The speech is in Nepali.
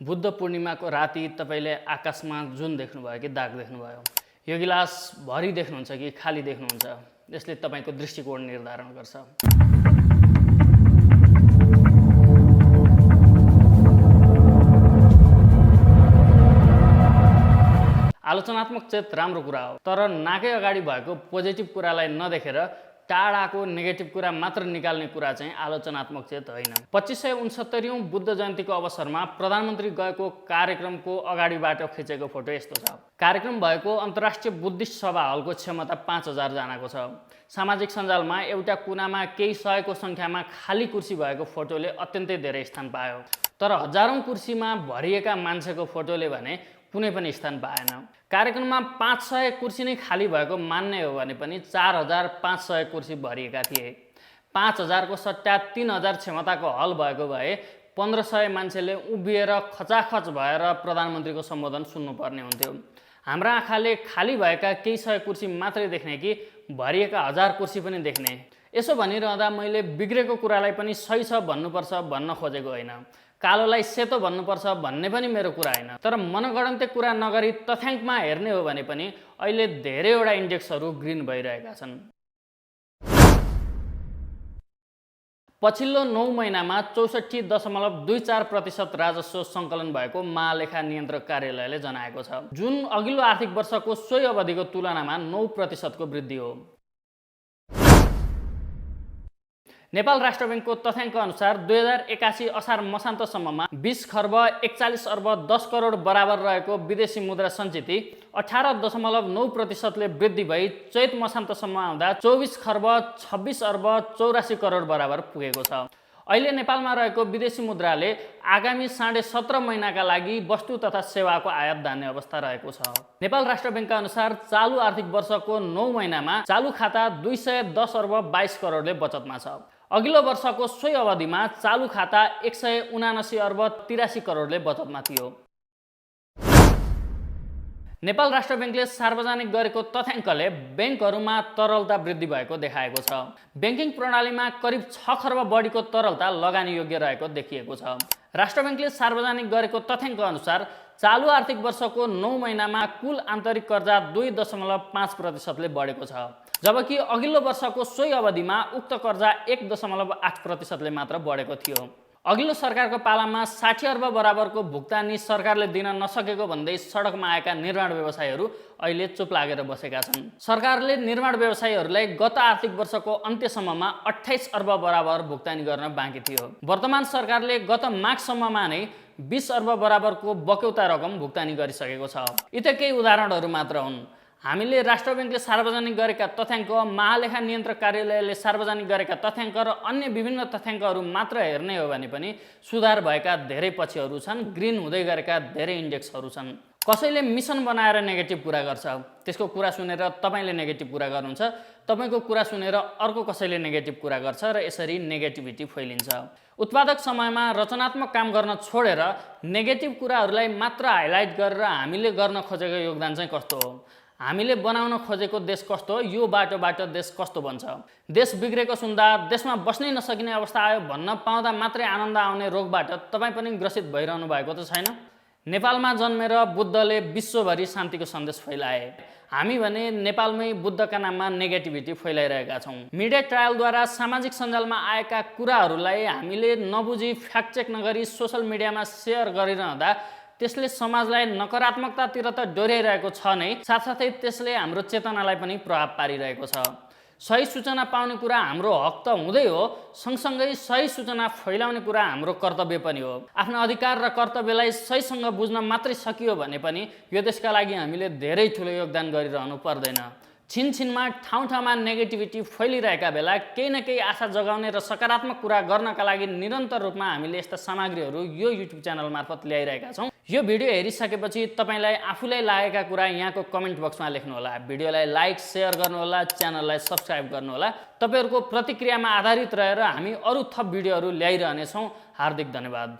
बुद्ध पूर्णिमाको राति तपाईले आकाशमा जुन देख्नुभयो कि दाग देख्नुभयो, यो गिलास भरि देख्नुहुन्छ कि खाली देख्नुहुन्छ, यसले तपाईको दृष्टिकोण निर्धारण गर्छ। आलोचनात्मक चेत राम्रो कुरा हो, तर नाकै अगाडि भएको पोजिटिभ कुरालाई नदेखेर टाढाको नेगेटिभ कुरा मात्र निकाल्ने कुरा चाहिँ आलोचनात्मक चेत होइन। 2569औं बुद्ध जयन्तीको अवसरमा प्रधानमन्त्री गएको कार्यक्रमको अगाडिबाट खिचेको फोटो यस्तो छ। कार्यक्रम भएको अन्तर्राष्ट्रिय बुद्धिस्ट सभा हलको क्षमता 5000 जनाको छ। सामाजिक सञ्जालमा एउटा कुनामा केही सयको संख्यामा खाली कुर्सी भएको फोटोले अत्यन्तै धेरै स्थान पायो, तर हजारौं कुर्सीमा भरिएका मान्छेको फोटोले भने कुनै पनि स्थान पाएन। कार्यक्रममा 500 कुर्सी नै खाली भएको मान्ने हो भने पनि 4500 कुर्सी भरिएका थिए। 5000 को सट्टा 3000 क्षमताको हल भएको भए 1500 मान्छेले उभिएर खचाखच भएर प्रधानमन्त्रीको सम्बोधन सुन्नुपर्ने हुन्थ्यो। हाम्रा आँखाले खाली भएका केही सय कुर्सी मात्रै देख्ने कि भरिएका 1000 कुर्सी पनि देख्ने? यसो भनिरहँदा मैले बिग्रेको कुरालाई पनि सही छ भन्नुपर्छ भन्न खोजेको होइन, कालोलाई सेतो भन्नुपर्छ भन्ने पनि मेरो कुरा होइन। तर मनगढन्ते कुरा नगरी तथ्याङ्कमा हेर्ने हो भने पनि अहिले धेरैवटा इन्डेक्सहरू ग्रिन भइरहेका छन्। पछिल्लो 9 महिनामा 64.24% राजस्व सङ्कलन भएको महालेखा नियन्त्रक कार्यालयले जनाएको छ, जुन अघिल्लो आर्थिक वर्षको सोही अवधिको तुलनामा 9% को वृद्धि हो। नेपाल राष्ट्र बैंकको तथ्याङ्क अनुसार 2081 असार मसान्तसम्ममा 20 खर्ब 41 अर्ब 10 करोड बराबर रहेको विदेशी मुद्रा सञ्चिति 18.9% ले वृद्धि भई चैत मसान्तसम्म आउँदा 24 खर्ब 26 अर्ब 84 करोड बराबर पुगेको छ। अहिले नेपालमा रहेको विदेशी मुद्राले आगामी 17.5 महिनाका लागि वस्तु तथा सेवाको आयात धान्ने अवस्था रहेको छ। नेपाल राष्ट्र बैंकका अनुसार चालु आर्थिक वर्षको 9 महिनामा चालु खाता 210 अर्ब 22 करोडले बचतमा छ। अघिल्लो वर्षको सोही अवधिमा चालु खाता 179 अर्ब 83 करोडले बचतमा थियो। नेपाल राष्ट्र बैंकले सार्वजनिक गरेको तथ्याङ्कले बैंकहरूमा तरलता वृद्धि भएको देखाएको छ। बैंकिङ प्रणालीमा करिब 6 खर्ब बढीको तरलता लगानी योग्य रहेको देखिएको छ। राष्ट्र बैंकले सार्वजनिक गरेको तथ्याङ्क अनुसार चालु आर्थिक वर्षको 9 महिनामा कुल आन्तरिक कर्जा 2.5% ले बढेको छ, जबकि अघिल्लो वर्षको सोही अवधिमा उक्त कर्जा 1.8% ले मात्र बढेको थियो। अघिल्लो सरकारको पालामा 60 अर्ब बराबरको भुक्तानी सरकारले दिन नसकेको भन्दै सडकमा आएका निर्माण व्यवसायीहरू अहिले चुप लागेर बसेका छन्। सरकारले निर्माण व्यवसायीहरूलाई गत आर्थिक वर्षको अन्त्यसम्ममा 28 अर्ब बराबर भुक्तानी गर्न बाँकी थियो। वर्तमान सरकारले गत माघसम्ममा नै 20 अर्ब बराबरको बक्यौता रकम भुक्तानी गरिसकेको छ। यी त केही उदाहरणहरू मात्र हुन्। हामीले राष्ट्र बैंकले सार्वजनिक गरेका तथ्याङ्क, महालेखा नियन्त्रक कार्यालयले सार्वजनिक गरेका तथ्याङ्क र अन्य विभिन्न तथ्याङ्कहरू मात्र हेर्ने हो भने पनि सुधार भएका धेरै पक्षहरू छन्, ग्रिन हुँदै गरेका धेरै इन्डेक्सहरू छन्। कसैले मिसन बनाएर नेगेटिभ कुरा गर्छ, त्यसको कुरा सुनेर तपाईले नेगेटिभ कुरा गर्नुहुन्छ, तपाईको कुरा सुनेर अर्को कसैले नेगेटिभ कुरा गर्छ र यसरी नेगेटिभिटी फैलिन्छ। उत्पादक समयमा रचनात्मक काम गर्न छोडेर नेगेटिभ कुराहरूलाई मात्र हाइलाइट गरेर हामीले गर्न खोजेको योगदान चाहिँ कस्तो हो? हामीले बनाउन खोजेको देश कस्तो हो? यो बाटोबाट देश कस्तो बन्छ? देश बिग्रेको सुन्दा देशमा बस्नै नसकिने अवस्था आयो भन्न पाउँदा मात्रै आनन्द आउने रोगबाट तपाईँ पनि ग्रसित भइरहनु भएको त छैन? नेपालमा जन्मेर बुद्धले विश्वभरि शान्तिको सन्देश फैलाए, हामी भने नेपालमै बुद्धका नाममा नेगेटिभिटी फैलाइरहेका छौँ। मिडिया ट्रायलद्वारा सामाजिक सञ्जालमा आएका कुराहरूलाई हामीले नबुझी फ्याक्ट चेक नगरी सोसल मिडियामा सेयर गरिरहँदा त्यसले समाजलाई नकारात्मकतातिर त डोर्याइरहेको छ नै, साथसाथै त्यसले हाम्रो चेतनालाई पनि प्रभाव पारिरहेको छ। सही सूचना पाउने कुरा हाम्रो हक त हुँदै हो, सँगसँगै सही सूचना फैलाउने कुरा हाम्रो कर्तव्य पनि हो। आफ्नो अधिकार र कर्तव्यलाई सहीसँग बुझ्न मात्रै सकियो भने पनि यो देशका लागि हामीले धेरै ठुलो योगदान गरिरहनु पर्दैन। छिनछिनमा ठाउँ-ठाउँमा नेगेटिभिटी फैलिरहेका बेला केही न केही आशा जगाउने र सकारात्मक कुरा गर्नका लागि निरन्तर रूपमा हामीले यस्ता सामग्रीहरू यो युट्युब च्यानल मार्फत ल्याइरहेका छौँ। यो भिडियो हेरिसकेपछि तपाईलाई आफूलाई लागेका कुरा यहाँको कमेन्ट बक्समा लेख्नुहोला। भिडियोलाई लाइक, सेयर गर्नुहोला, च्यानललाई सब्स्क्राइब गर्नुहोला। तपाईहरुको प्रतिक्रियामा आधारित रहेर हामी अरू थप भिडियोहरू ल्याइरहनेछौँ। हार्दिक धन्यवाद।